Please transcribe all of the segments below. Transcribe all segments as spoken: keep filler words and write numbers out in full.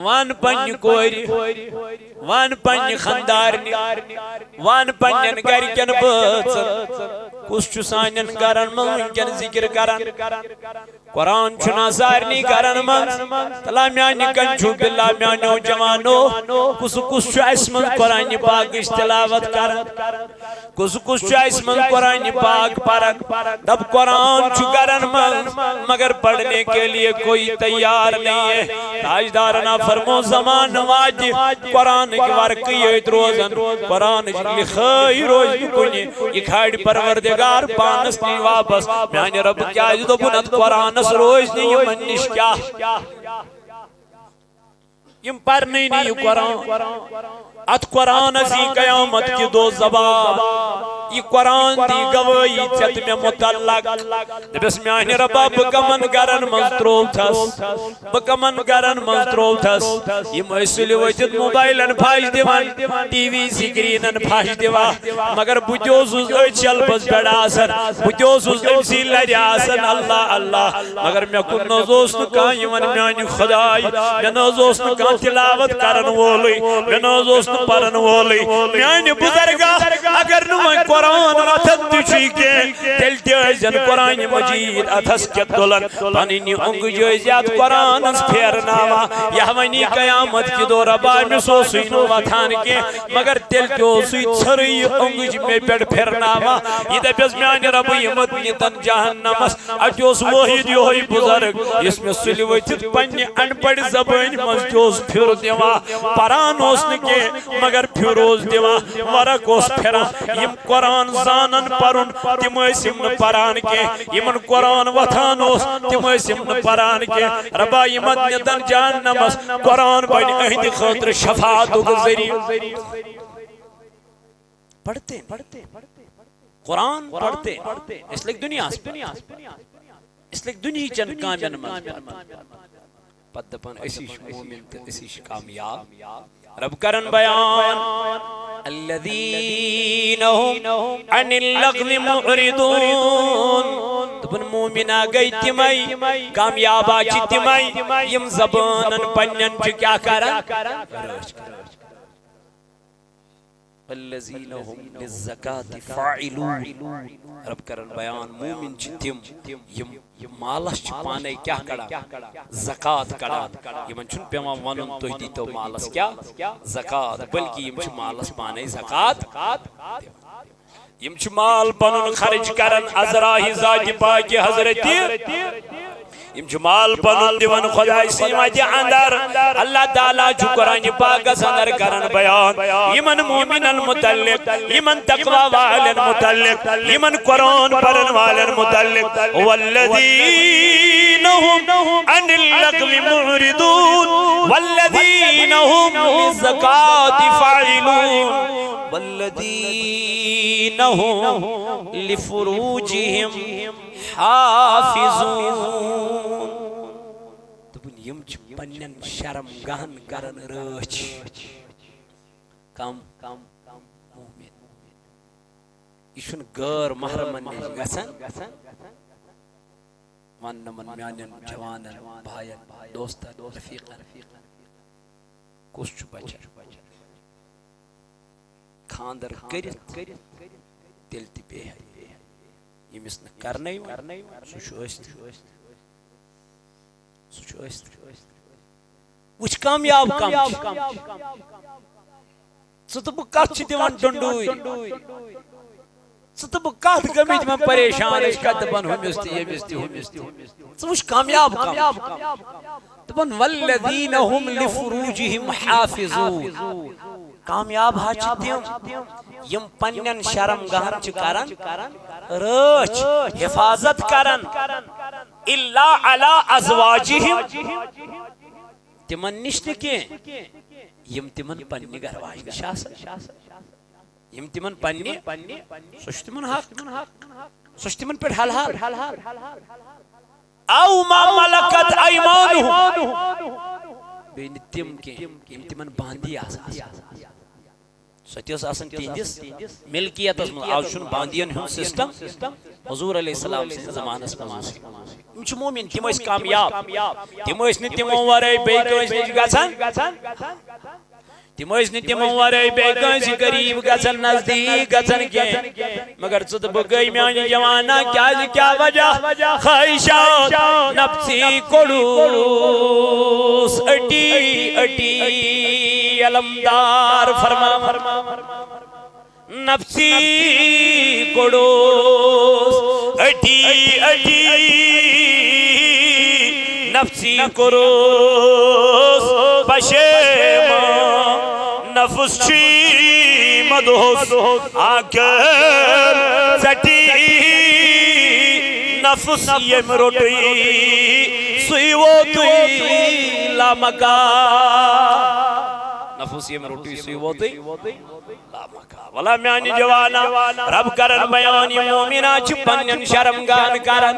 وَن پننہِ کورِ، وَن پننہِ خاندارنہِ، وَن پننٮ۪ن گرِکٮ۪ن بٲژن، کُس چھُ سانٮ۪ن گرن منٛز وٕنکٮ۪ن ذِکِر کران؟ قرآن چھُنہ سارنٕے گرن منٛز؟ تلا میانہِ کنہِ چھُ، باللہ میانیو جوانو، کُس کُس چھُ اَسہِ منٛز قرآنِ پاکٕچ تلاوت کران؟ کُس کُس چھُ اَسہِ منٛز قرآنِ پاک پران؟ دَپ، قرآن چھُ گرن منٛز، مگر پڑھنے کے لیے کوئی تیار نہیں ہے۔ تاجدارن آ فرمو، زمانہٕ واتہِ، قرآنٕکۍ ورقہٕ یٲتۍ روزن، قرآنٕچ لِکھٲے روزِ نہٕ کُنہِ۔ یہِ کھالہِ پروردگار پانس نِش واپس۔ میانہِ رب کیازِ دوٚپُن، اتھ قرآنس روزِ نہٕ یِمن نِش کیاہ؟ یِم پرنٕے نہٕ یہِ قرآن۔ اتھ قرآنس یی قیامت کہِ دۄہ زوال۔ یہِ قرآن دی گوٲہی ژےٚ تہٕ مےٚ متعلق۔ دپس، میانہِ ربا، بہٕ کمن گرن منٛز ترووتھس؟ بہٕ کمن گرن منٛز ترووتھس؟ یِم ٲسۍ سُلہِ ؤتھِتھ موبایلن پھش دِوان، ٹی وی سکرینن پھش دِوان، مگر بہٕ تہِ اوسُس أتھۍ شلفس پٮ۪ٹھ آسان، بہٕ تہِ اوسُس أمۍ سٕے لرِ آسان، اللہ اللہ، مگر مےٚ کُن نہ حظ اوس نہٕ کانٛہہ یِوان میانہِ خداے، مےٚ نہ حظ اوس نہٕ کانٛہہ تلاوت کرن وولٕے، مےٚ نہ حظ اوس نہٕ پرن وولٕے۔ میانہِ بزرگا، اگر نہٕ وۄنۍ قرآن اتھن تہِ چھُے کینٛہہ، تیٚلہِ تہِ ٲسۍ زن قرآن مجید اتھس کٮ۪تھ تُلان، پنٕنۍ یہِ اونٛگٕج ٲسۍ زِ اتھ قرآنس پھیرناوان۔ یا وۄنۍ قیامت کہِ دۄہ ربا، أمِس اوسُے نہٕ وۄتھان کینٛہہ، مگر تیٚلہِ تہِ اوسُے ژھرٕے یہِ اونٛگٕج مےٚ پٮ۪ٹھ پھیرناوان۔ یہِ دپٮ۪س، میانہِ ربہٕ، یِم نِتن جہنمس۔ اتہِ اوس وٲحد یِہوٚے بُزرگ، یُس مےٚ سُلہِ ؤتھِتھ پننہِ انپڑِ زبٲنۍ منٛز تہِ اوس پھِر دِوان۔ پران اوس نہٕ کینٛہہ، مگر پھِر اوس دِوان، ورق اوس پھِران۔ یِم قرآن زانن پرُن، تِم ٲسۍ یِم نہٕ پران کینٛہہ۔ یِمن قرآن وۄتھان اوس، تِم ٲسۍ یِم نہٕ پران کینٛہہ۔ ربا، یِمن نِتن جہنمس، قرآن بنہِ أہنٛدِ خٲطرٕ شفاعتُک ذٔریعہٕ۔ پڑھتے ہیں۔ قرآن پڑھتے ہیں۔ اس لیے دنیا سے، اس لیے دنیا چن کامن منٛز۔ پتہٕ دپان، أسی چھِ مومن تہٕ أسی چھِ کامیاب۔ رب کرن بیان، الذین هم عن اللغو معرضون۔ دوٚپُن، مومنا گٔے تِمے، کامیابا چھِ تِمے، یِم زبانن پننٮ۪ن چھِ کیٛاہ کران؟ رٲچھ کران۔ الذین هم للزکاة فاعلون۔ رب کرن بیان، مومن چھِ تِم، یِم مالس چھِ پانے کیٛاہ کڑان؟ زکوٰۃ کڑان۔ یِمن چھُنہٕ پٮ۪وان ونُن، تُہۍ دیٖتو مالس کیٛاہ؟ زکوٰۃ۔ بلکہِ یِم چھِ مالس پانے زکوٰۃ دِوان۔ یِم چھِ مال پنُن خرچ کران از راہِ ذاتِ پاکِ حضرتِ۔ یِم چھِ مال پنُن دِوان خدایہِ سٕنٛدِ وتہِ اندر۔ اللہ تعالیٰ چھُ قرآنِ پاکس اندر کران بیان یِمن مومنن متعلق، یِمن تقوی والٮ۪ن متعلق، یِمن قرآن پرن والٮ۪ن متعلق۔ والذین هم عن اللغو معرضون، والذین هم للزکاة فاعلون، والذین هم لفروجهم حافظون۔ دوٚپُن، یِم چھِ پننٮ۪ن شرم گاہن کران رٲچھ۔ کم؟ مومن۔ یہِ چھُنہٕ غٲر محرمن نِش گژھان۔ ون نہٕ یِمن میانٮ۪ن جوانن، باین، دوستن، رفیقن، کُس چھُ بچان؟ خاندر کٔرِتھ تیٚلہِ تہِ بیٚہہِ۔ ییٚمِس نہٕ کرنَے وۄنۍ، سُہ چھُ ٲسِتھ۔ سُہ چھُ ٲسِتھ۔ وٕچھ، کامیاب کم چھِ۔ ژٕ تہٕ بہٕ کتھ چھِ دِوان ڈُنڈوٗرۍ؟ ژٕ تہٕ بہٕ کتھ گٔمٕتۍ وۄنۍ پریشان، أسۍ کتھ دپان ہُمِس تہِ ییٚمِس تہِ، ہُمِس تہِ۔ ژٕ وٕچھ کامیاب کم۔ دپان، والذین هم لفروجهم حافظون۔ کامیاب ہا چھِ تِم یِم پننٮ۪ن شرم گاہن چھِ کران رٲچھ، حفاظت کران۔ الا علی ازواجہم، تِمن نِش نہٕ کینٛہہ یِم تِمن پننہِ گرٕ واجنہِ چھِ آسان۔ یِم تِمن پننہِ، سُہ چھُ تِمن حق، سُہ چھُ تِمن پٮ۪ٹھ حلال۔ او ما ملکت ایمانہم، بیٚیہِ نہٕ تِم کینٛہہ یِم تِمن باندی آسان۔ سۄ تہِ ٲس آسان تِہنٛدِس ملکیتس منٛز۔ آز چھُنہٕ باندین ہُنٛد سسٹم، حضور علیہ السلام سٕنٛدِس زمانس منٛز اوس۔ یِم چھِ مومن، تِم ٲسۍ کامیاب۔ تِم ٲسۍ نہٕ تِمو ورٲے بیٚیہِ کٲنٛسہِ نِش گژھان۔ تِم ٲسۍ نہٕ تِمو ورٲے بیٚیہِ کٲنٛسہِ قریب گژھان، نزدیٖک گژھان کینٛہہ۔ مگر ژٕ تہٕ بہٕ گٔے، میانہِ جوانا، کیازِ، کیٛاہ وجہ؟ خواہشات نفسی کوٚڑُس أٹی أٹی، علمدار فرما۔ نفسی کوٚڑُس أٹی أٹی، نفسی کوٚرُس پشیمان۔ نفس چھی مدہوس آخر ژٹی، نفس ییٚمۍ روٚٹُے سُے ووتُے لامکان۔ نفس ییٚمۍ روٚٹُے سُے ووتُے لامکان۔ ولا میانہِ جوانا، رب کرن بیان، یہِ مومنہ چھِ پننٮ۪ن شرمگاہن کران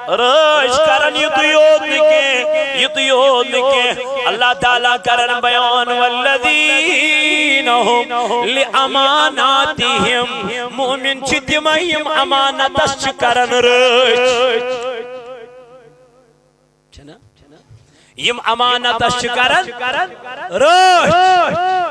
رٲچھ کران۔ یُتُے یوت نہٕ کینٛہہ، یُتُے یوت نہٕ کینٛہہ، اللہ تعالیٰ کرن بیان، والذین هم لاماناتہم، مومن چھِ تِمے یِم امانتس چھِ کران رٲچھ۔ چھِنہ؟ یِم امانتس چھِ کران رٲچھ۔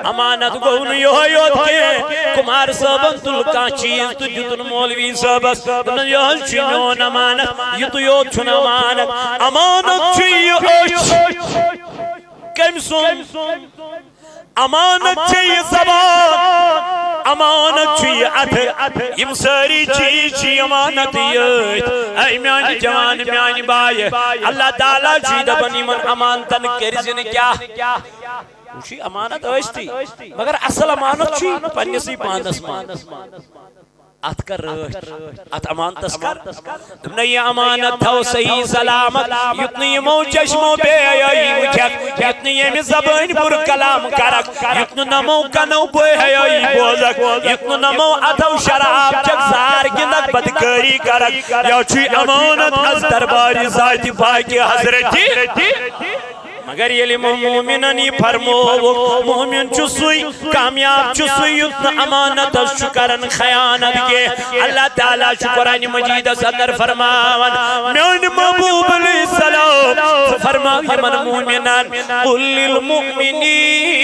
امانت گوٚو نہٕ یِہوٚے یوت کینٛہہ، کمار صٲبن تُل کانٛہہ چیٖز تہٕ دیُتُن مولوی صٲبس، دوٚپنس، "یہِ حظ چھُ میون امانت۔" یُتُے یوت چھُنہٕ امانت۔ امانت چھُ یہِ أچھ۔ کٔمۍ سُنٛد؟ امانت چھِ یہِ زبان، امانت چھُ یہِ اَتھٕ، یِم سٲری چیٖز چھِ امانت یٲتۍ۔ اے میانہِ جوان، میانہِ بایہِ، اللہ تعالیٰ چھُ دپان، یِمن امانتن کٔرۍ زِ نہٕ کیٛاہ؟ وۄنۍ چھُ یہِ امانت ٲستی، مگر اصل امانت چھُ یہِ پننِسٕے پانس منٛز۔ اتھ کر رٲچھ، اتھ امانتس کر۔ دوٚپنَے، یہِ امانت تھاو صحیح سلامت، یُتھ نہٕ یِمو چشمو بے حیٲیی وٕچھکھ، یُتھ نہٕ ییٚمہِ زبٲنۍ بُرٕ کلام کرکھ، یُتھ نہٕ نمو کنو بے حیٲیی بوزکھ، یُتھ نہٕ نمو اتھو شراب چکھ، زار گِنٛدکھ، بدکٲری کرکھ۔ یا چھُے امانت از دربارِ ذاتِ پاکِ حضرتِ۔ مگر ییٚلہِ یِمو مومنن یہِ فرمووُکھ، مومن چھُ سُے، کامیاب چھُ سُے، یُس نہٕ امانتس چھُ کران خیانت کینٛہہ۔ اللہ تعالیٰ چھُ قرآن مجیدس اندر فرماوان، میانہِ محبوب علیہ السلام، ژٕ فرماو یِمن مومنن، قل للمؤمنین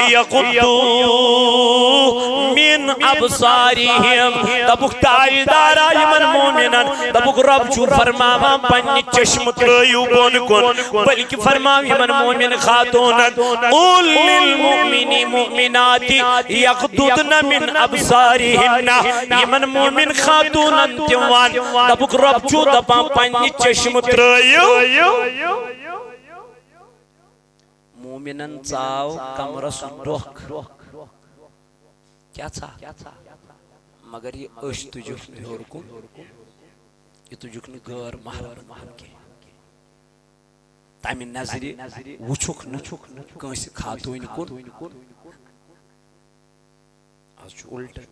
یغضوا من ابصارہم۔ دپُکھ، تاجدارا، یِمن مومنن، دپُکھ، رب چھُ فرماوان، پننہِ چشمہٕ ترٲیِو بۄن کُن، بلکہِ فرماو یِمن مومن خاتوٗنن، قل للمؤمنین والمؤمنات یغضضن من ابصارہن۔ یِمن مومن خاتوٗنن تہِ وَن، دپُکھ، رب چھُ دپان، پننہِ چشمہٕ ترٲیِو۔ مومنن ژاو کمرس ڈۄکھ۔ کیٛاہ ژاو؟ مگر یہِ أچھ تُجُکھ نہٕ ہیوٚر کُن، یہِ تُجُکھ نہٕ غٲر محرمن کُن کینٛہہ۔ تمہِ نظرِ وُچھُکھ نہٕ کٲنٛسہِ خاتوٗنہِ کُن۔ از چھُ الٹہٕ۔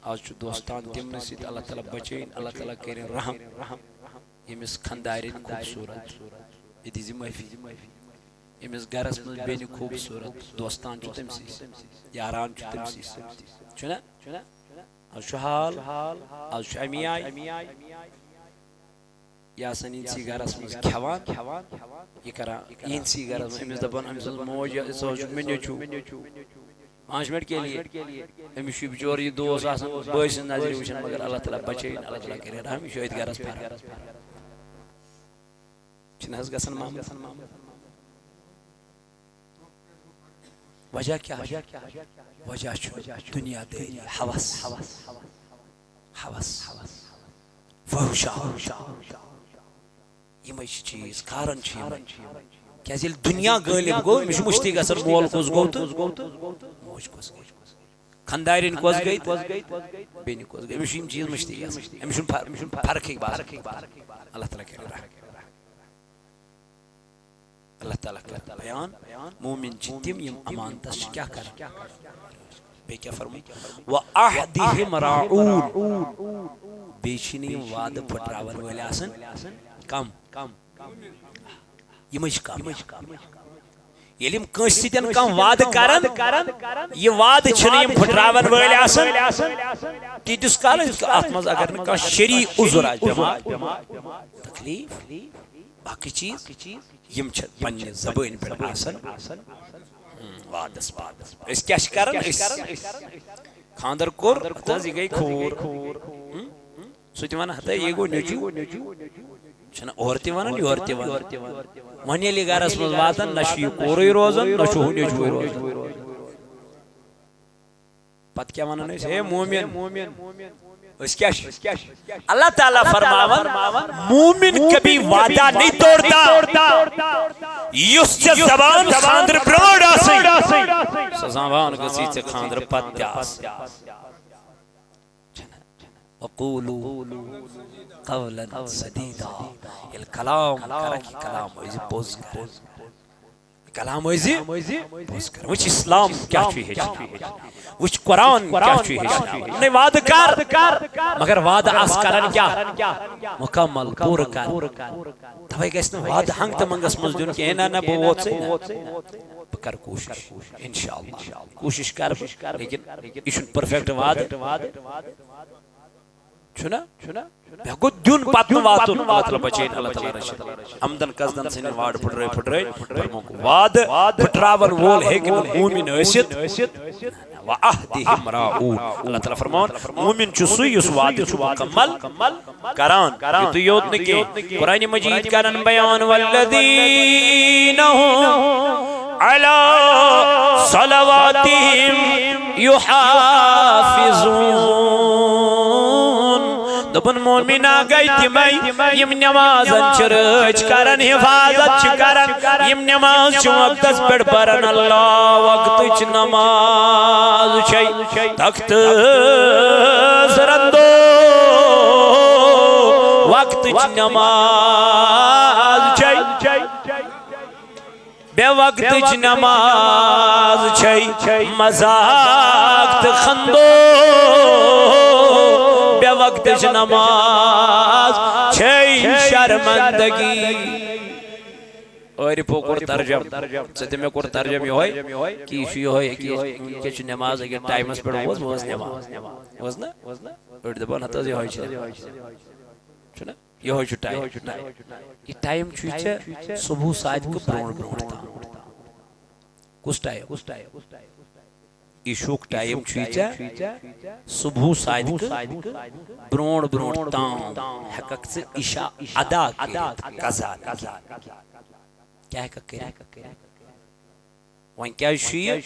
از چھُ دوستان تِمنٕے سۭتۍ، اللہ تعالیٰ بچٲیِن، اللہ تعالیٰ کٔرِن رحم۔ ییٚمِس خانٛدارِنۍ خوٗبصوٗرت، یہِ دِژِ معٲفی۔ ییٚمِس گرس منٛز بیٚنہِ خوٗبصوٗرت، دوستان چھُ تٔمۍ سٕے سۭتۍ، یاران چھُ تٔمۍ سٕے سۭتۍ۔ چھُنہ؟ از چھُ حال، از چھُ اَمی آیہِ۔ یہِ آسان یِہنٛدسٕے گرس منٛز کھٮ۪وان، یہِ کران یِہنٛدسٕے گرس منٛز، أمِس دپان، أمۍ سٕنٛز موج، یہِ سا چھُ مےٚ نیٚچوٗ۔ پانٛژھ منٹ کے لیے۔ أمِس چھُ یہِ بِچور یہِ دوس آسان بٲے سٕنٛز نظرِ وٕچھان، مگر اللہ تعالیٰ بچٲیِن، اللہ تعالیٰ کٔرِن رحم، یہِ چھُ أتھۍ گرس پھیران۔ چھِنہٕ حظ گژھان معاملہٕ؟ وجہ کیٛاہ چھُ؟ وجہ چھُ دُنیا دٲری، ہوس۔ ہوس۔ فحشا۔ یِمے چھِ چیٖز، کارن چھِ یِمے۔ کیٛازِ ییٚلہِ دُنیا غٲلب گوٚو، أمِس چھُ مٔشتٕے گژھان، مول کُس گوٚو تہٕ موج کۄس گٔے۔ خانٛدارِنۍ کۄس گٔے تہٕ بیٚنہِ کۄس گٔے۔ أمِس چھِ یِم چیٖز مٔشتٕے گژھان۔ أمِس چھُنہٕ فر-، أمِس چھُنہٕ فرقٕے باسان۔ اللہ تعالیٰ کَرِ رحم۔ اللہ تعالیٰ کَرِ بیان، مومن چھِ تِم یِم امانتس چھِ کیٛاہ کران؟ بیٚیہِ کیٛاہ فرموو؟ وعہدہم راعون۔ بیٚیہِ چھِنہٕ یِم وعدٕ پھٕٹراون وٲلۍ آسان کم۔ یِمے چھِ کم۔ ییٚلہِ یِم کٲنٛسہِ سۭتۍ کانٛہہ وعدٕ کرن، یہِ وعدٕ چھِنہٕ یِم پھٕٹراون وٲلۍ آسان۔ تیٖتِس کالس اتھ منٛز اگر نہٕ کانٛہہ شرعی عذر آسہِ، بٮ۪مار، تکلیف، باقٕے چیٖز، یِم چھِ پننہِ زبٲنۍ پٮ۪ٹھ آسان۔ ہم، وعدس، وعدس۔ أسۍ کیٛاہ چھِ کران؟ أسۍ خانٛدر کوٚر، ہتہٕ حظ، یہِ گٔے کھوٗر۔ ہم؟ سُہ تہِ ونان، ہتہٕ یہِ گوٚو نیٚچوٗ۔ چھُنہٕ اورٕ تہِ ونان، یورٕ تہِ ونان۔ وۄنۍ ییٚلہِ یہِ گرس منٛز واتان، نہ چھُ یہِ کوٗرٕے روزان، نہ چھُ ہُہ نیٚچوٗ روزان۔ پتہٕ کیٛاہ ونان أسۍ؟ ہے مومن، أسۍ کیٛاہ چھِ؟ اللہ تعالیٰ فرماوان، مومن کبھی وعدہ نہیں توڑتا۔ یُس ژےٚ زبان خانٛدرٕ برونٛٹھ آسٕے، سۄ زبان گٔژھی ژےٚ خانٛدرٕ پتہٕ تہِ آسٕنۍ۔ وقولوا قولا سدیدا۔ ییٚلہِ کلام کرکھ، یہِ کلام ٲسۍ زِ پوٚز کران۔ کلام ٲسۍ زِ پوٚز کران۔ وٕچھ، اسلام کیٛاہ چھُ ہیٚچھناوان، وٕچھ، قرآن کیٛاہ چھُ ہیٚچھناوان۔ نَے، وعدٕ کر، مگر وعدٕ آس کران کیٛاہ؟ مکمل، پوٗرٕ کر۔ توے گژھِ نہٕ وعدٕ ہنگ تہٕ منگس منٛز دیُن کینٛہہ، نہ، نہ، بہٕ ووتسٕے نہ، بہٕ کرٕ کوٗشش، انشاءاللہ کوٗشش کرٕ بہٕ، لیکن یہِ چھُنہٕ پرفیکٹ وعدٕ۔ چھُنہ؟ مےٚ گوٚو دیُن پتہٕ نہٕ واتُن۔ اللہ تعالیٰ بچٲیِن، اللہ تعالیٰ رٔچھِن۔ عمدن قصدن ژھٕنِن وعدٕ پھٕٹرٲے پھٕٹرٲے۔ فرمووُکھ، وعدٕ پھٕٹراون وول ہیٚکہِ نہٕ مومن ٲسِتھ۔ وعہدہم راعون۔ اللہ تعالیٰ فرماوان، مومن چھُ سُے یُس وعدٕ چھُ مکمل کران۔ یُتُے یوت نہٕ کینٛہہ، قرآن مجید کرن بیان، والذین هم علی صلواتہم یحافظون۔ دوٚپُن، مومنا گٔے تِمے، یِم نمازن چھِ رٲچھ کران، حفاظت چھِ کران، یِم نماز چھِ وقتس پٮ۪ٹھ پران۔ اللہ، وقتٕچ نماز چھے تخت رندو، وقتٕچ نماز چھے۔ بے وقتٕچ نماز چھے مذاق تہٕ خندو، بے وقتٕچ نماز چھے شرمندگی۔ عٲرفو کوٚر ترجم، ژےٚ تہٕ مےٚ کوٚر ترجم یِہوٚے کہِ یہِ چھُ یِہوٚے، أکیٛاہ، أکیٛاہ چھُ نماز، أکیٛاہ ٹایمس پٮ۪ٹھ اوس، اوس نماز۔ اوس نہ؟ أڑۍ دپان، ہتہٕ حظ یِہوٚے چھُ نماز۔ چھُنہ؟ یِہوٚے چھُ ٹایم۔ یہِ ٹایم چھُے ژےٚ صبح صادقہٕ برونٛٹھ برونٛٹھ تام۔ کُس ٹایم؟ عشاہُک ٹایم چھُے ژےٚ صبح صادقہٕ برونٛٹھ برونٛٹھ تام۔ ہٮ۪ککھ ژٕ عشاء ادا کٔرِتھ، قضا نہٕ کینٛہہ۔ کیٛاہ ہٮ۪ککھ کٔرِتھ؟ وۄنۍ کیٛازِ چھُ یہِ؟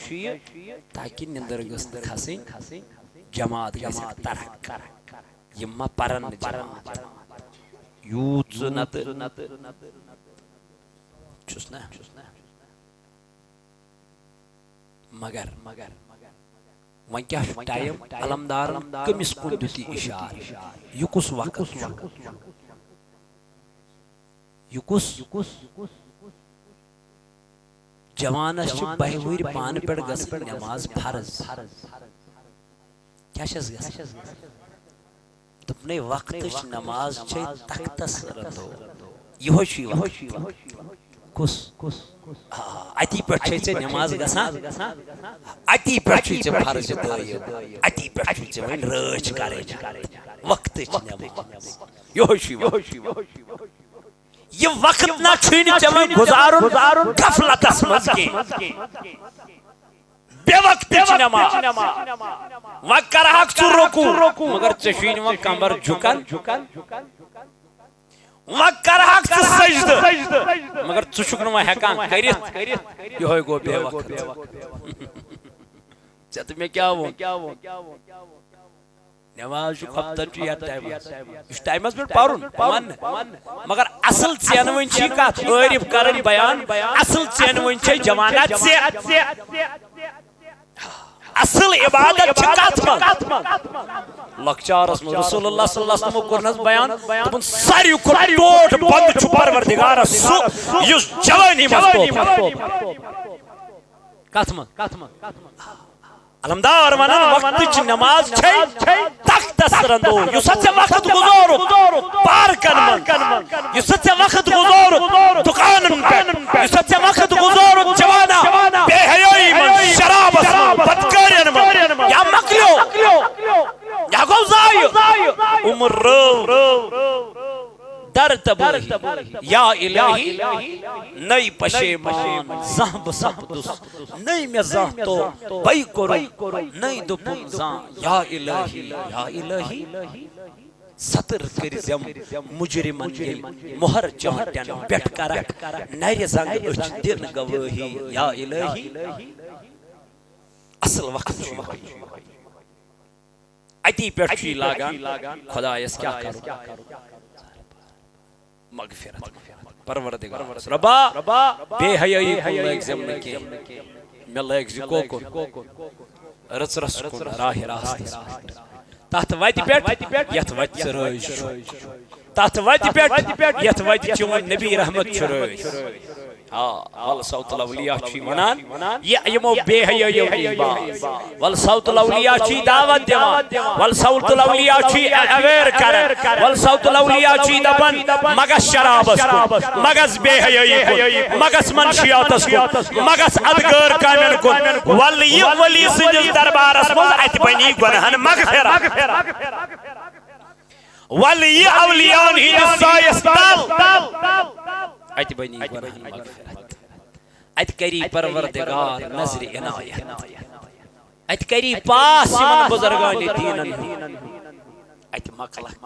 تاکہِ نِندٕر گٔژھ نہٕ کھسٕنۍ، جماعت گژھِ ترک۔ یِم ما پرن نہٕ جماعت۔ یوٗت ژٕ نتہٕ چھُس نہ۔ مگر وۄنۍ کیٛاہ چھُ ٹایم؟ علمدارن کٔمِس کُن دیُت یہِ اِشارٕ؟ یہِ کُس وقت چھُ؟ یہِ کُس؟ جوانس چھِ بَہہِ وٕہٕرۍ پانہٕ پٮ۪ٹھ گژھان نٮ۪ماز فرض۔ کیٛاہ چھَس گژھان؟ دوٚپنَے، وقتٕچ نٮ۪ماز چھے تختس رندو۔ یِہوٚے چھُ یہِ وقت۔ کُس؟ آ، اَتی پٮ۪ٹھ چھے ژےٚ نٮ۪ماز گژھان، اَتی پٮ۪ٹھ چھُے ژےٚ فرض دٲیِم، اَتی پٮ۪ٹھ چھُے ژےٚ وۄنۍ رٲچھ کَرٕنۍ۔ وقتٕچ نٮ۪ماز۔ یِہوٚے چھُ یہِ وقت۔ یہِ وقت نہ چھُے نہٕ ژےٚ وۄنۍ گُزارُن غفلتس منٛز کینٛہہ۔ بے وقتٕچ نٮ۪ماز۔ وۄنۍ کرہکھ ژٕ رکوع، مگر ژےٚ چھُے نہٕ وۄنۍ کمر جُکان۔ وۄنۍ کرہکھ ژٕ سجدٕ، مگر ژٕ چھُکھ نہٕ وۄنۍ ہٮ۪کان کٔرِتھ۔ یِہوٚے گوٚو بے وقت۔ ژےٚ تہٕ مےٚ کیٛاہ ووٚن؟ نماز چھُ خۄفتن چھُ یتھ ٹایمس۔ یہِ چھُ ٹایمس پٮ۪ٹھ پرُن، وننہٕ۔ مگر اصل ژینوٕنۍ چھِ کتھ، عٲرف کرن بیان، اصل ژینوٕنۍ چھے جوانا ژےٚ۔ اصل عبادت چھِ کتھ منٛز؟ لۄکچارس منٛز رسول اللہ صلی اللہ علیہ وسلمو کوٚرنس بیان، دوٚپُن، ساروی کھۄتہٕ ٹوٹھ بنٛد چھُ پروردگارس سُہ، یُس جوانی منٛز توبہٕ۔ کتھ منٛز؟ علمدار ونان، وقتٕچ نماز چھے تختس رندو۔ یُس ژےٚ وقت گُزورُتھ پارکن منٛز، یُس ژےٚ وقت گُزورُتھ دُکانن پٮ۪ٹھ، یُس ژےٚ وقت گُزورُتھ جوانا تبٲہی۔ یا الہی، نٔے پشیمان زانٛہہ بہٕ سپدُس، نٔے مےٚ زانٛہہ تو بے کوٚرُم، نٔے دوٚپُم زانٛہہ۔ یا الہی، یا الہی، ستر کٔرۍ زٮ۪م مجرمن ییٚلہِ مۄہر چانٹٮ۪ن پٮ۪ٹھ کرکھ، نرِ زنٛگہٕ أچھ دِن گوٲہی۔ یا الہی، اصل وقت چھُ یِہوٚے۔ اتی پٮ۪ٹھ چھُ یہِ لاگان خۄدایس کیٛاہ کرُن؟ مغفرت۔ پروردگار، رۄبا، بے حیٲیی کُن لٲگۍ زٮ۪م نہٕ کینٛہہ، مےٚ لٲگۍ زِ کوکُن، رٕژرس کُن، راہِ راستس پٮ۪ٹھ، تتھ وتہِ پٮ۪ٹھ یتھ وتہِ ژٕ رٲضۍ چھُکھ، تتھ وتہِ پٮ۪ٹھ یتھ وتہِ چون نبی رحمت چھُ رٲضۍ۔ آ، ولسوت الاولیاء چھُ وَنان، یہِ یِمو بے حیٲیو نِش باز۔ ولسوت الاولیاء چھُ یہِ دعوت دِوان۔ ولسوت الاولیاء چھُ یہِ اویئر کران۔ ولسوت الاولیاء چھُ یہِ دَپان، مہ گژھ شرابس کُن، مہ گژھ بے حیٲیی کُن، مہ گژھ منشیاتس کُن، مہ گژھ ادگار کامٮ۪ن کُن۔ ولہٕ یہِ ولی سٕنٛدِس دربارس منٛز، اتہِ بنی گۄنہن مغفرت۔ ولہٕ یہِ اولیاءن ہٕنٛدِس سایس تل، اتہِ بنی گۄنہن مغفرت۔ اتہِ کری پروردگار نظرِ عنایت۔ اتہِ کری پاس یِمن بزرگان دیٖنن ہُنٛد۔ اتہِ مۄکلکھ۔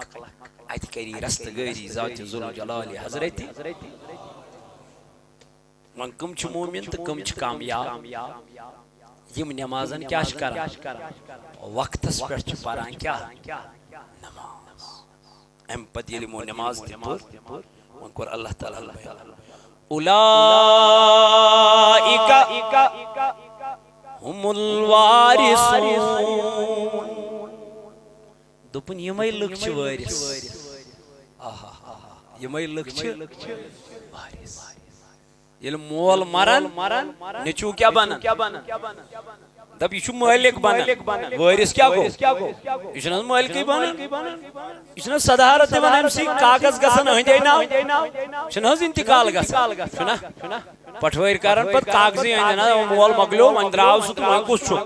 اتہِ کری رستگٲری ذات ذوالجلال حضرت۔ وۄنۍ کٕم چھِ مومن تہٕ کٕم چھِ کامیاب؟ یِم نمازن کیٛاہ چھِ کران؟ وقتس پٮ۪ٹھ چھِ پران کیٛاہ؟ نماز۔ امہِ پتہٕ ییٚلہِ یِمو نماز تہِ پٔر، وۄنۍ کوٚر اللہ تعالیٰ ہن بیان، اولئک هم الوارثون۔ دوٚپُن، یِمے لُکھ چھِ وٲرِث۔ آہا، آہا، یِمے لُکھ چھِ وٲرِث۔ ییٚلہِ مول مران، نیٚچوٗ کیٛاہ بنان؟ دپ، یہِ چھُ مٲلِک بنان۔ وٲرِث کیٛاہ گوٚو؟ یہِ چھُنہٕ حظ مٲلکٕے بنان؟ یہِ چھُنہٕ حظ صدارت دِوان أمۍ سٕے؟ کاغذ گژھان أہنٛدے ناو؟ چھُنہٕ حظ انتقال گژھان؟ چھُنہ؟ پٹھوٲرۍ کران پتہٕ کاغذی أہنٛدِ ناو، مول مۄکلیو، وۄنۍ درٛاو سُہ تہٕ وۄنۍ کُس چھُ؟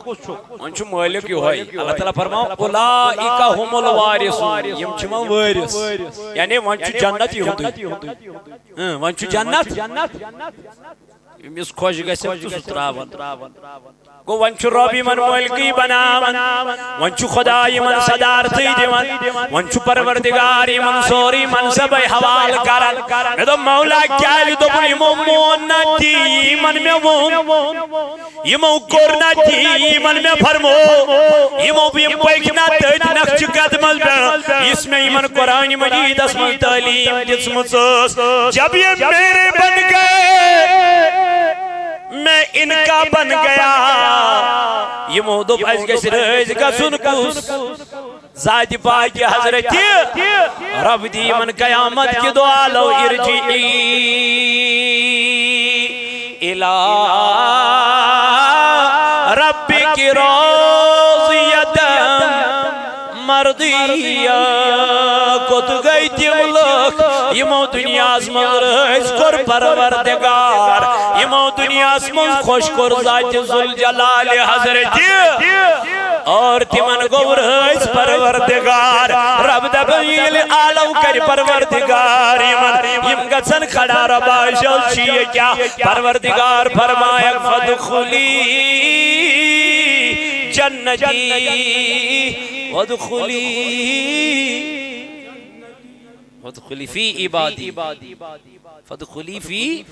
وۄنۍ چھُ مٲلِک یِہوٚے۔ اللہ تعالیٰ فرماو، اولئک هم الوارثون، یِم چھِ وۄنۍ وٲرِث۔ یعنی وۄنۍ چھُ جنت یِہُنٛدُے۔ اۭں، وۄنۍ چھُ جنت۔ ییٚمِس خۄش گژھِ، سُہ چھُ تراوان۔ گوٚو، وۄنۍ چھُ رۄب یِمن مٲلکٕے بناوان، وۄنۍ چھُ خۄدا یِمن صدارتٕے دِوان، وۄنۍ چھُ پروردگار یِمن سورُے منصبے حوالہٕ کران۔ مےٚ دوٚپ، مولا، کیٛازِ دوٚپُن یِمو مون نہ تی یِمن مےٚ ووٚن؟ یِمو کوٚر نہ تی یِمن مےٚ فرمو؟ یِمو یِم پٔکۍ نہ تٔتھۍ نقشہِ قدمس پٮ۪ٹھ، یُس مےٚ یِمن قرآن مجیدس منٛز تعلیٖم دِژمٕژ ٲس؟ جب یہ میرے بن گئے، میں ان کا بن گیا۔ یِمو دوٚپ، اَسہِ گژھِ رٲضۍ گژھُن کُس؟ ذاتِ پاکِ حضرتِ رب دی یِمن قیامت کہِ دۄہ، لو ارجعی الی ربک راضیۃ مرضیہ۔ کوٚت گٔے تِم لُکھ؟ یِمو دُنیاہس منٛز رٲضۍ کوٚر پروردگار، یِمو دُنیاہس منٛز خۄش کوٚر ذاتِ ذوالجلال حضرتِ۔ اور تِمن گوٚو رٲضۍ پروردگار۔ رب دپان، ییٚلہِ عالم کرِ پروردگار یِمن، یِم گژھن کھڑا، رۄبا، أسۍ حظ چھِ یہِ کیٛاہ؟ پروردگار فرمایکھ، فادخلی جنتی، وادخلی، وادخلی فی عبادی۔ فادخلی فی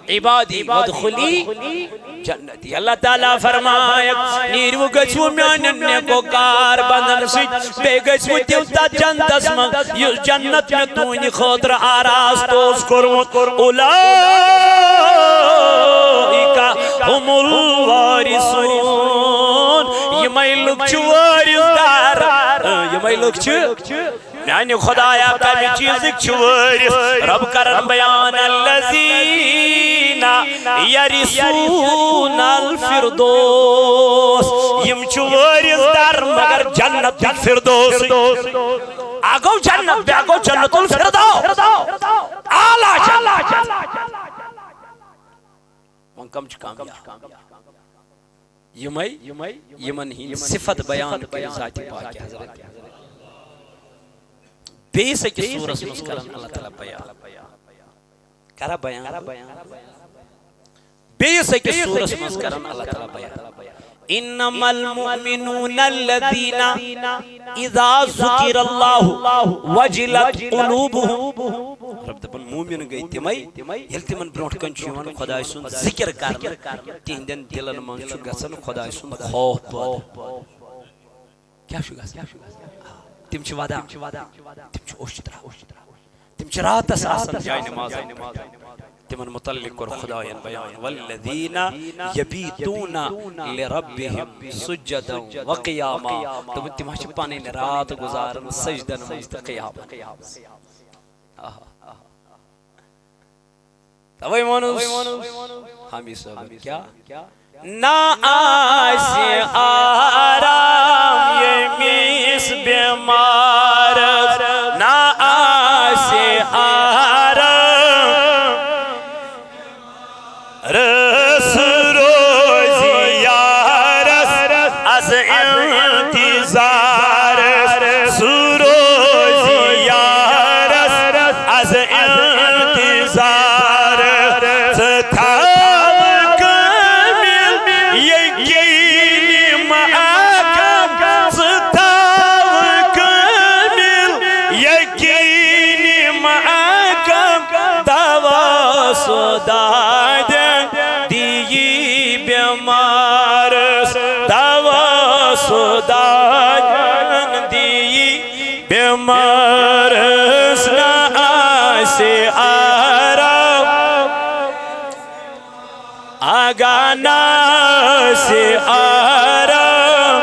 عبادی وادخلی جنتی۔ اللہ تعالیٰ فرمایکھ، نیٖرِو گٔژھِو میانٮ۪ن نیکوکار بندن سۭتۍ، بیٚیہِ گٔژھِو تِم تتھ جنتس منٛز یُس جنت مےٚ تُہنٛدِ خٲطرٕ آراستہٕ اوس کوٚرمُت۔ اولئک هم الوارثون، یِمے لُکھ چھِ وٲرِث دار، اۭں، یِمے لُکھ چھِ۔ میانہِ خدایا، کمہِ چیٖزٕکۍ چھِ وٲرِث؟ رب کرن بیان، الذین یرثون الفردوس، یِم چھِ وٲرِث دار مگر جنت فردوس۔ اکھ گوٚو جنت، بیٛاکھ گوٚو جنت الفردوس، اعلیٰ جنت۔ وۄنۍ کم چھِ کامیاب؟ یِمے یِمن ہٕنٛدۍ صفت بیان کٔرِتھ ذاتِ پاکِ حضرت۔ بیٚیِس أکِس سورس منٛز کران اللہ تعالیٰ بیان۔ کرا بیان۔ بیٚیِس أکِس سورس منٛز کران اللہ تعالیٰ بیان۔ انما المؤمنون الذين اذا ذكر الله وجلت قلوبهم۔ رب دپان، مومن گٔے تِمے، ییٚلہِ تِمن برونٛٹھ کنہِ چھُ یِوان خۄداے سُنٛد ذکر کرنہٕ، تِہنٛدٮ۪ن دِلن منٛز چھُ گژھان خۄداے سُنٛد خوف پٲدٕ۔ کیٛاہ چھُ گژھان؟ تِم چھِ ودان۔ تِم چھِ اوٚش ترٛاوان۔ تِم چھِ راتس آسان جاے نمازن پٮ۪ٹھ۔ تِمن متعلق کوٚر خۄداین بیان، والذین یبیتون لربہم سجدا وقیاما۔ دوٚپُن، تِم حظ چھِ پنٕنۍ رات گُزاران سجدن منٛز تہٕ قیامن منٛز۔ آہا۔ توے ووٚنُس حامی صٲبن، کیٛاہ؟ نہ آسہِ آرام ییٚمِس بٮ۪مارس، نہ آسہِ آرام۔ رس روزِ یارس از انتظار، سُہ روزِ یارس از انتظار۔ ژٕ تھاو کٲمِل یقین محکم، ژٕ تھاو کٲمِل یقین محکم، دوا سُہ دادٮ۪ن دِیی بٮ۪مارس، دوا سُہ دادٮ۪ن دِیی بٮ۪مارس، نہ آسہِ آرام۔ اگا نہ آسہِ آرام،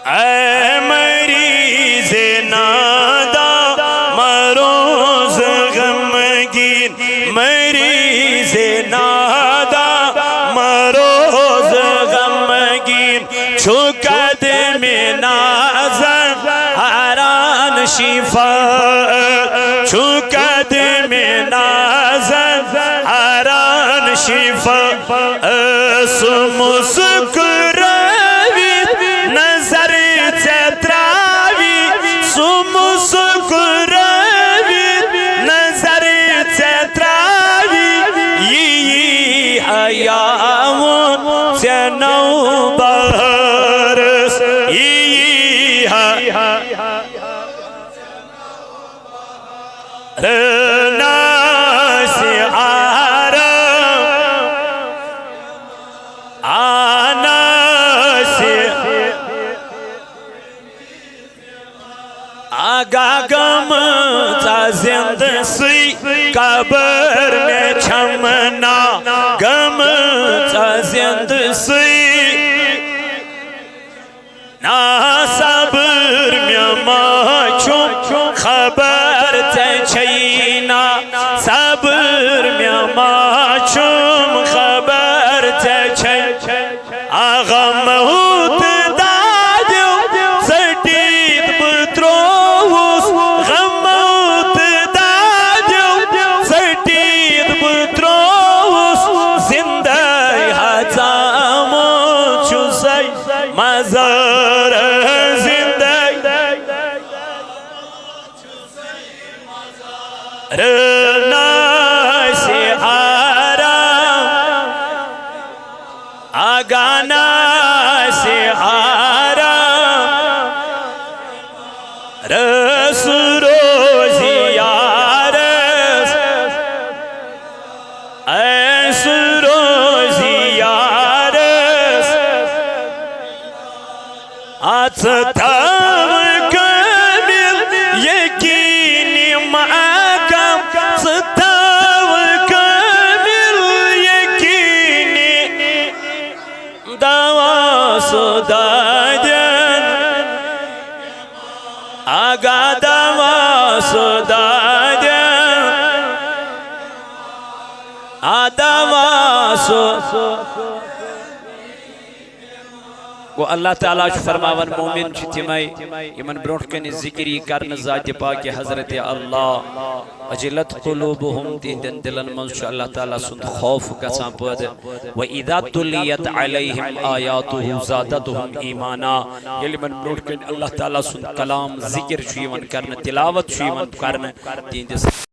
اے مریض ناداں، مروز غمگین، مریض ناداں، مروز غمگین۔ چھُ قدمِ نازن ہران شفا، چھُ قدمِ نازن ہران شفا۔ سُہ مسکرٲوِتھ نظر ژےٚ تراوِ، سُہ مسکرٲوِتھ نظر ژےٚ تراوِ، یی حیاوُن ژےٚ نوبہارس، یی حیاوُن۔ رناس آرام، آناس۔ آگاہ گٔمٕژ زِندٕ سٕے قبر مےٚ چھَمنا، گٔمٕژ زِندٕ سٕے۔ نا صبر مےٚ ما چھُم خبر ژےٚ چھَے نا، صبر مےٚ ما چھُم خبر ژےٚ چھَے۔ آ غمو تہٕ دادیو ژٔٹِتھ بہٕ ترووُس، غمو تہٕ دادیو ژٔٹِتھ بہٕ ترووُس، زِندَے ہژامُت چھُسَے مزار زِندَے۔ رناس آرام، آگاہ ناس آرام۔ رس روزِ یارس، اے سُہ روزِ یارس۔ ژٕ تھاو کٲمِل یقین محکم، ژٕ تھاو کٲمِل یقین۔ دوا سُہ دادٮ۪ن، آگاہ دوا سُہ دادٮ۪ن، آ دوا سُہ۔ گوٚو، اللہ تعالیٰ چھُ فرماوان، مومن چھِ تِمے یِمن برونٛٹھ کنہِ ذکر یی کرنہٕ ذاتِ پاکِ حضرت اللہ، وجلت قلوبہم، تِہنٛدٮ۪ن دِلن منٛز چھُ اللہ تعالیٰ سُنٛد خوف گژھان پٲدٕ۔ وَإِذَا تُلِيَتْ عَلَيْهِمْ آيَاتُهُ زَادَتْهُمْ إِيمَانًا، ییٚلہِ یِمن برونٛٹھ کنہِ اللہ تعالیٰ سُنٛد کلام ذکر چھُ یِوان کرنہٕ، تلاوت چھُ یِوان کرنہٕ، تِہنٛدِس